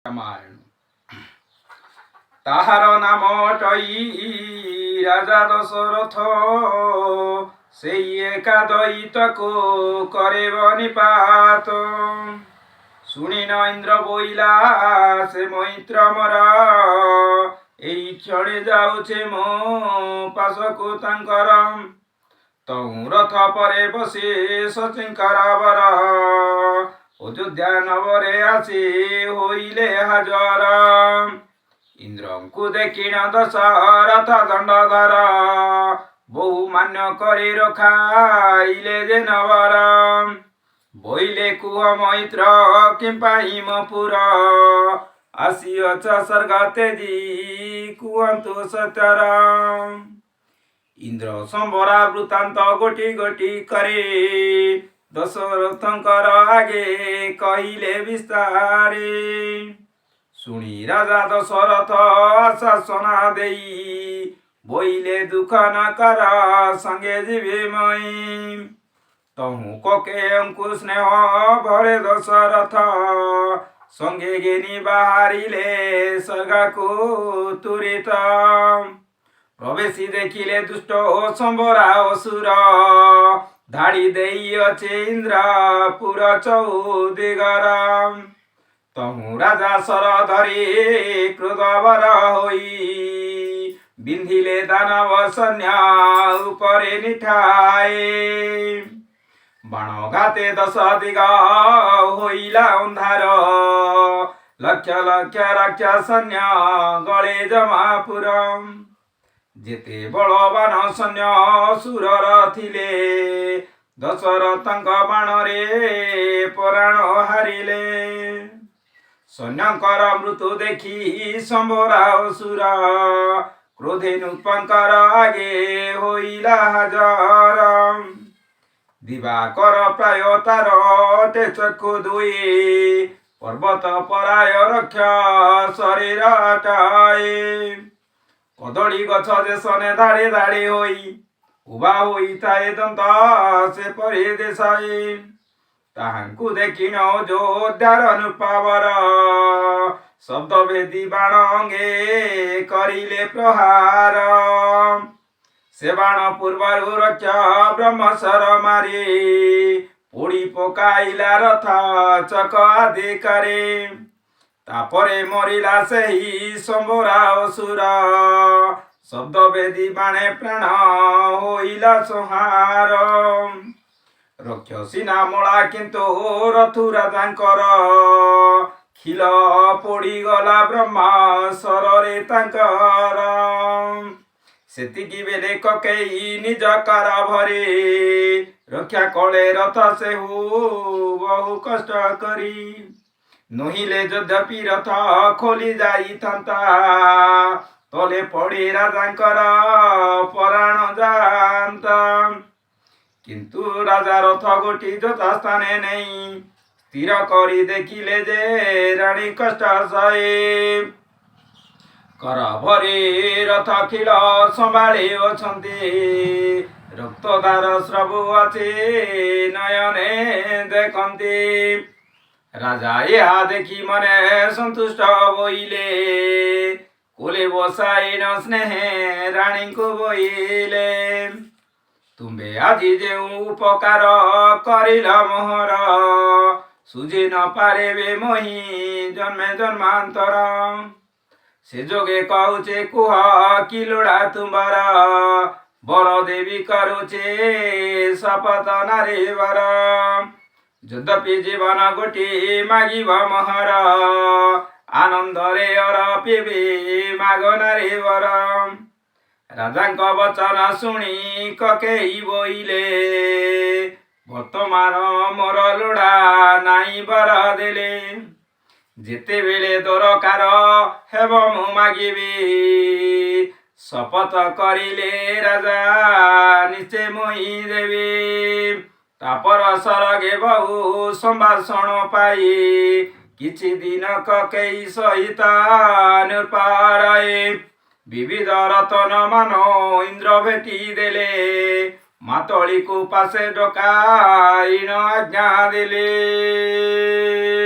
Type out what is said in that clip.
ରାମାୟଣ। ତାହାର ନାମ ଅଟଇ ରାଜା ଦଶରଥ, ସେଇ ଏକା ଦଇତକୁ କରିବ ନିପାତ। ଶୁଣିନ ଇନ୍ଦ୍ର ବୋଇଲା, ସେ ମୈତ୍ର ମୋର, ଏଇ କ୍ଷଣେ ଯାଉଛି ମୋ ପାଶକୁ ତାଙ୍କର। ତହୁଁ ରଥ ପରେ ବସି ଶଚୀଙ୍କର ବର ଅଯୋଧ୍ୟା ନବରେ ଆସି ହୋଇଲେ ହାଜର। ଇନ୍ଦ୍ରଙ୍କୁ ଦେଖିଣ ଦଶରଥ ଦଣ୍ଡଧର ବହୁ ମାନ୍ୟ କରି ରଖାଇଲେ ଯେ ନବର। ବୋଇଲେ, କୁହ ମୈତ୍ର, କିମ୍ପାଇଁ ମୋ ପୁର ଆସିଅଛ ସ୍ୱର୍ଗ ତେଜି, କୁହନ୍ତୁ ସତ୍ୟର। ଇନ୍ଦ୍ର ସମ୍ବରା ବୃତ୍ତାନ୍ତ ଗୋଟି ଗୋଟି କରି ଦଶରଥଙ୍କର ଆଗେ କହିଲେ ବିସ୍ତାରେ। ଶୁଣି ରାଜା ଦଶରଥ ଆଶ୍ୱାସନା ଦେଇ ବୋଇଲେ, ଦୁଃଖ ନ କର, ସଙ୍ଗେ ଯିବି ମଇ। ତହୁଁ କୈକେୟୀଙ୍କୁ ସ୍ନେହ ଭରେ ଦଶରଥ ସଙ୍ଗେ ଘେନି ବାହାରିଲେ ସ୍ୱର୍ଗକୁ ତୁରିତ। ପ୍ରବେଶି ଦେଖିଲେ ଦୁଷ୍ଟ ଓ ସମ୍ବରା ଅସୁର ଧାଡ଼ି ଦେଇଅଛି ଇନ୍ଦ୍ର ପୁର ଚଉଦିଗର। ତହୁଁ ରାଜା ଶର ଧରି କ୍ରୋଧବର ହୋଇ ବିନ୍ଧିଲେ ଦାନବ ସୈନ୍ୟ ଉପରେ ନିଠାଏ। ବାଣ ଘାତେ ଦଶ ଦିଗ ହୋଇଲା ଅନ୍ଧାର, ଲକ୍ଷ ଲକ୍ଷ ରାକ୍ଷ ସୈନ୍ୟ ଗଳେ ଯମାପୁର। ଯେତେ ବଳବାନ ସୈନ୍ୟ ଅସୁରର ଥିଲେ, ଦଶରଥଙ୍କ ବାଣରେ ପରାଣ ହାରିଲେ। ସୈନ୍ୟଙ୍କର ମୃତ୍ୟୁ ଦେଖି ସମ୍ବରା ଅସୁର କ୍ରୋଧେ ନୃପଙ୍କର ଆଗେ ହୋଇଲା ହାଜର। ଦିବାକର ପ୍ରାୟ ତାର ଅଟେ ଚକ୍ଷୁ ଦୁଇ, ପର୍ବତ ପ୍ରାୟ ରକ୍ଷ ଶରୀର ଅଟାଏ। କଦଳୀ ଗଛ ଯେସନେ ଧାଡ଼ି ଧାଡ଼ି ହୋଇ ଉଭା ହୋଇଥାଏ ଦନ୍ତ ସେପରି ଦିଶଇ। ତାହାଙ୍କୁ ଦେଖିଣ ଅଯୋଧ୍ୟାର ନୃପବର ଶବ୍ଦ ଭେଦି ବାଣ ଅଙ୍ଗେ କରିଲେ ପ୍ରହାର। ସେ ବାଣ ପୂର୍ବରୁ ରକ୍ଷ ବ୍ରହ୍ମଶର ମାରି ପୋଡ଼ି ପକାଇଲା ରଥ ଚକ ଆଦି କରି। ତାପରେ ମରିଲା ସେହି ସମ୍ବରା ଅସୁର, ଶବ୍ଦ ଭେଦି ବାଣେ ପ୍ରାଣ ହୋଇଲା ସଂହାର। ରକ୍ଷସୀ ମଲା କିନ୍ତୁ ରଥୁ ରାଜାଙ୍କର ଖିଲ ପୋଡ଼ିଗଲା ବ୍ରହ୍ମ ଶରରେ ତାଙ୍କର। ସେତିକି ବେଲେ କୈକେୟୀ ନିଜ କର ଭରେ ରକ୍ଷା କଳେ ରଥ ସେହୁ ବହୁ କଷ୍ଟ କରି। ନୋହିଲେ ଯଦ୍ୟପି ରଥ ଖୋଲି ଯାଇଥାନ୍ତା, ତଳେ ପଡ଼ି ରାଜାଙ୍କର ପରାଣ ଯାନ୍ତା। କିନ୍ତୁ ରାଜା ରଥ ଗୋଟି ଯଥା ସ୍ଥାନେ ନେଇ ସ୍ଥିର କରି ଦେଖିଲେ ଯେ ରାଣୀ କଷ୍ଟ ସହେ। କର ଭରେ ରଥ ଖିଳ ସମ୍ଭାଳି ଅଛନ୍ତି, ରକ୍ତଧାର ସ୍ରବୁ ଅଛି ନୟନେ ଦେଖନ୍ତି। ରାଜା ଏହା ଦେଖି ମନେ ସନ୍ତୁଷ୍ଟ ବୋଇଲେ, କୋଲେ ବସାଇଣ ସ୍ନେହେ ରାଣୀଙ୍କୁ ବୋଇଲେ, ତୁମ୍ଭେ ଆଜି ଯେଉଁ ଉପକାର କରିଲ ମୋହର, ସୁଝି ନ ପାରିବେ ମୋହି ଜନ୍ମେ ଜନ୍ମାନ୍ତର। ସେ ଯୋଗେ କହୁଛେ କୁହ କି ଲୋଡ଼ା ତୁମ୍ଭର, ବର ଦେବି କରୁଛେ ଶପଥ ନାରୀବର। ଯଦ୍ୟପି ଜୀବନ ଗୋଟି ମାଗିବ ମୋହର, ଆନନ୍ଦରେ ଅରପିବି, ମାଗ ନାରୀବର। ରାଜାଙ୍କ ବଚନ ଶୁଣି କୈକେୟୀ ବୋଇଲେ, ବର୍ତ୍ତମାନ ମୋର ଲୋଡ଼ା ନାଇଁ ବର ଦେଲେ। ଯେତେବେଳେ ଦରକାର ହେବ ମୁଁ ମାଗିବି। ଶପଥ କରିଲେ ରାଜା ନିଶ୍ଚେ ମୁହିଁ ଦେବି। ତାପର ସରଗେ ବହୁ ସମ୍ଭାଷଣ ପାଇ କିଛି ଦିନ କୈକେୟୀ ସହିତ ନୃପ ରହି ବିବିଧ ରତନ ମାନ ଇନ୍ଦ୍ର ଭେଟି ଦେଲେ। ମାତଳିକୁ ପାଶେ ଡକାଇଣ ଆଜ୍ଞା ଦେଲେ।